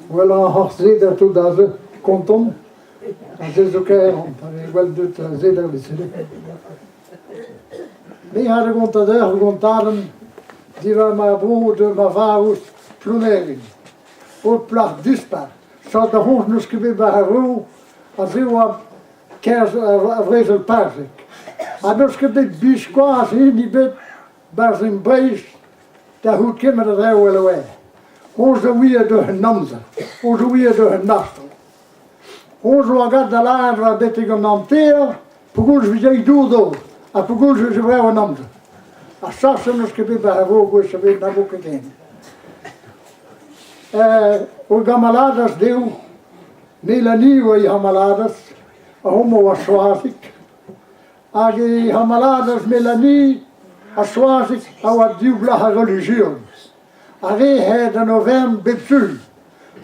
Gwellañ ar c'horf-se da tout aze, kontant. Ha se zo kaer, pa vez gwell deut se da welet. Me a gontañ deoc'h ur gontadenn diwar ma bro deus ma varv Plounerin. Ur plac'h dispar, sort da c'hoñs n'eus ket bet war ar vro, aze oa kerzh ar vrezel parzhek. Ha n'eus ket bet biskoazh hini bet 'barzh en Breizh da c'hoût kement a draoù el oa. Hon zo ouie deus an amzer, hon zo ouie deus an astro. Hon zo a-gad da lâret war betek an hanter pegoulz 'vije dour d'ober ha pegoulz 'vije brav an amzer. Ha sañset n'eus ket bet war ar vro gwech ebet na vo ket ken. O gamaladez dezho, Mélanie oa he c'hamaladez, ha homañ oa Soazig. Hag he c'hamaladez Mélanie ha Soazig a oa div blac'h a relijion. Ar re aet d'an overn bep sul.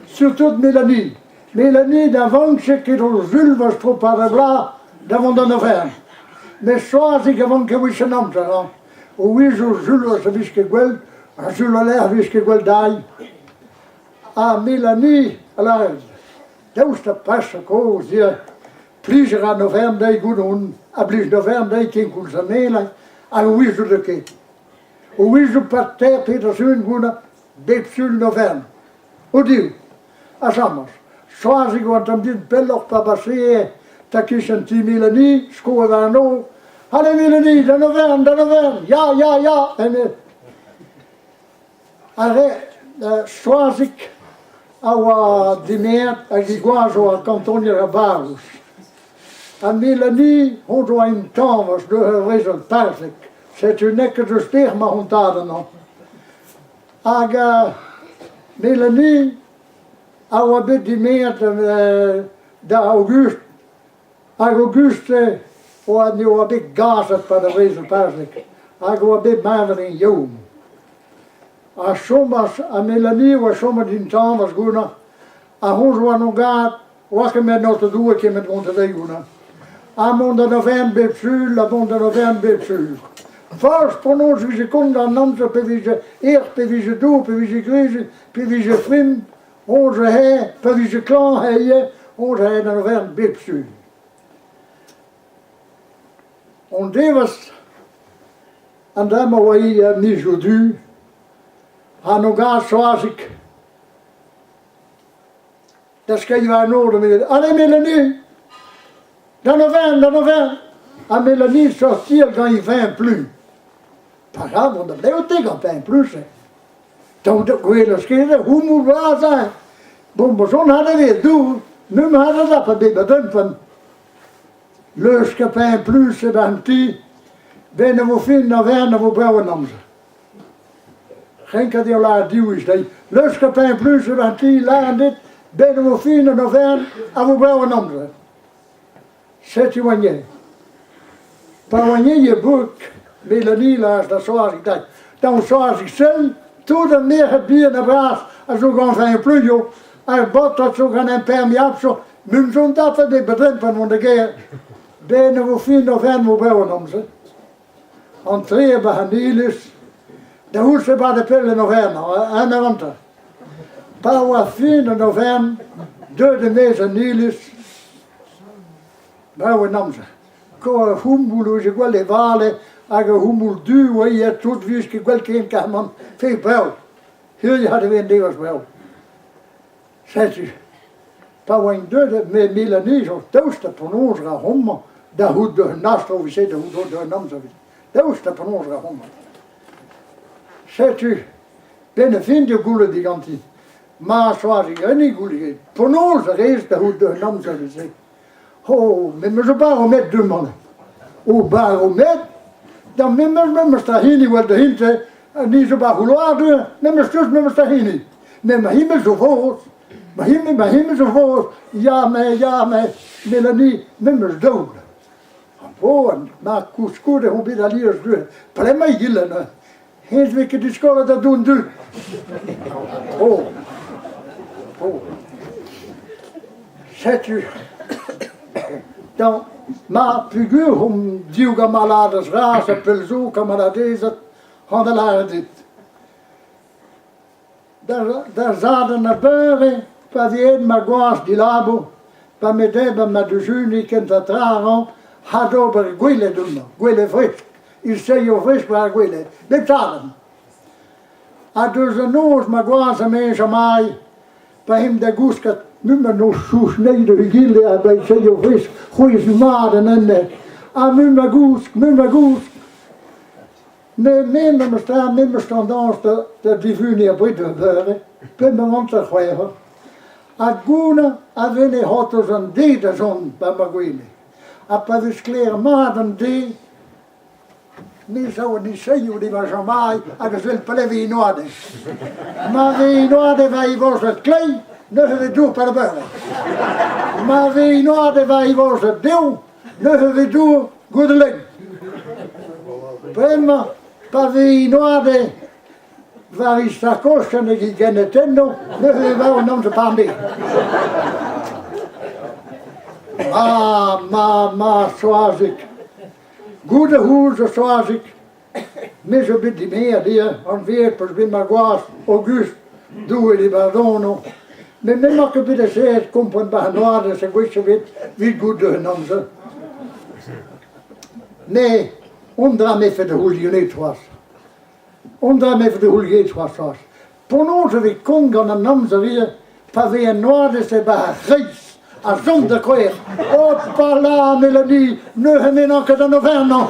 Surtout Mélanie. Mélanie na vanke ket o sul war tro-pad ar bloaz da vont d'an overn. Met Soazig a vanke wech an amzer hañ. O wezhoù sul a vije ket gwell, ar sul a-lec'h a vije ket gwell dezhi. Ha Mélanie a lâre, daoust ha pas kozh ya, plij a ra an overn dezhi goût on, a blij an overn dezhi kenkoulz ha me, hag o wezhoù ket. O wezhoù pad teir pe da sul goude, bep sul an overn. O-div, asambles, Soazig oa un tamm din pelloc'h pa basee 'ta-kichen ti Mélanie, skoet war an nor. Allez Mélanie, d'an overn, d'an overn, ya, ya, ya, eme. Ar re Soazig a oa dimezet hag he gwaz a oa kantonier a barrouz. Ha Mélanie hon doa intañvez deus ur brezel parzhek. Setu n'eo ket eus pec'h ma hon tad amañ. Hag Mélanie a oa bet dimezet da Auguste hag Auguste oa ne oa bet gazet 'pad ar brezel parzhek hag oa bet marvet en Yeun. Ha chomas ha Mélanie oa chomet intañvez gounañ ha hoñzh oa 'n o gad Oa ket met noz da Doue kement mont da veilhoù. Ha mont da oferenn bep sul, ha mont da oferenn bep sul. Forzh penaos e vije kont an amzer pe vije erc'h, pe vije dour, pe vije grizilh, pe vije frim, hoñzh eo, pe vije klañv eo ivez, hoñzh eo da oferenn bep sul. Hon devezh, an dra ma oa ivez mizioù du, ha 'n o gaz Soazig. Da skeiñ war an nor, eme Allez Mélanie! D'an overn, d'an overn! Ha Mélanie sortial gant he vin plu. Para mont da blev-te gant vin plu-se. Daou da gwelas ket, houmoù bras hein. Bon, bon, ha da vez dour, mum ha da pa bet ba Leus ket vin plu-se ba'n ti, ben a vo fin overn a vo brav an amzer. Renket eo lâret div wech dezhi. Leuskel peñ plus eus an ti, lâret dit, bet e vo fin an oferenn a vo brav an amzer. Setu oa-eñ. Pa oa-eñ e bourk, Mélanie lâras da Soazig dezhi. Daou Soazig sell, tout an merc'hed bihan ha bras a zo gant eñ pluio, ar baotr a zo gant imperméable zo, mum zo bet bedrempen mont da gêr. Ben e vo fin oferenn vo brav an amzer. Antre 'ba an iliz, da c'houlz e-pad pell en oferenn, un avanter. Pa oa fin an oferenn, deuet e-maez an iliz, brav an amzer. Ko ar c'houmoul ouzh e gwall e vale hag ar c'houmoul du oa ivez tout 'vije ket gwell ken kar-man fe brav. Hiziv e vez an devezh brav. Setu, pa oaint deuet me Mélanie zo daoust ha penaos ra homañ da c'hoût un astro 'vije da c'hoût un amzer daoust ha penaos ra homañ. Setu, benn ar fin eo goulet diganti. Ma soazig enni goulet penaos a rez da c'hoût un amzer 'vije. Oh, me 'meus ur barometr du-mañ. O barometr? Da me 'meus memes tra hini 'wel da hini-se, ni zo 'ba c'houloar du, memes deus memes tra hini. Met ma hini zo vos, ma hini, ma hini zo vos, ya me, ya me, Mélanie, me 'meus daou. Bon, ma koulskoude on bet alies du, bremañ egile neuze. Hennezh 'vez ket diskolet da dont du. Oh. Oh. Setu ma peogwir omp div gamaladez vras ha pell zo kamaladezed han da lâret dit. Da sadorn ar beure. Pa vez aet ma gwaz dilabour, pa me debr ma dejuniñ kentañ tra a ran, ha d'ober gwelet outañ, gwelet fresk, e seio fresk war ar gwele, bep sadorn. Ha deus an noz ma gwaz ha me Jamai, pa aimp da gousket, me ma noz souz anezhi da egile ha da seio fresk, c'hwezh mat an enne. Ha me ma gousk, me ma gousk. Me me memes tra, memes tendance da, da divuniñ abred ar beure, pemp eur 56. Ha goulenn a venne c'hortoz an deiz da zont 'ba ma gwele. Ha pa vez sklaer mat an deiz, me 'sav an esaeoù diwar Jamai hag a sell pelec'h 'vez inoadez. Ma vez inoadez war e vorzhed kleiz, neuze 'vez dour 'pad ar beure. Ma vez inoadez war e vorzhed dehoù, neuze 'vez dour goude lein. Bremañ, pa vez inoadez War e sakochenn hag e genetennoù neuze e varv an amzer parmi. Ma, ma, ma, Soazig. Goude c'houlz Soazig, me zo bet dimezet ivez, anveet p'eus bet ma gwaz August, Doue d'e bardono. Met m'emañ ket bet eseet kompren 'ba an oadez a gwech ebet evit goût deus an amzer. Me, on dra 'mefe da c'houl dionit c'hoazh. On dra 'mefe da c'houl get c'hoazh c'hoazh. Penaos e vez kont gant an amzer ivez pa vez en oadez e-barzh ar c'hreiz a chom da skouer. Hopala, Mélanie, neuze n'emañ ket an oferenn-mañ.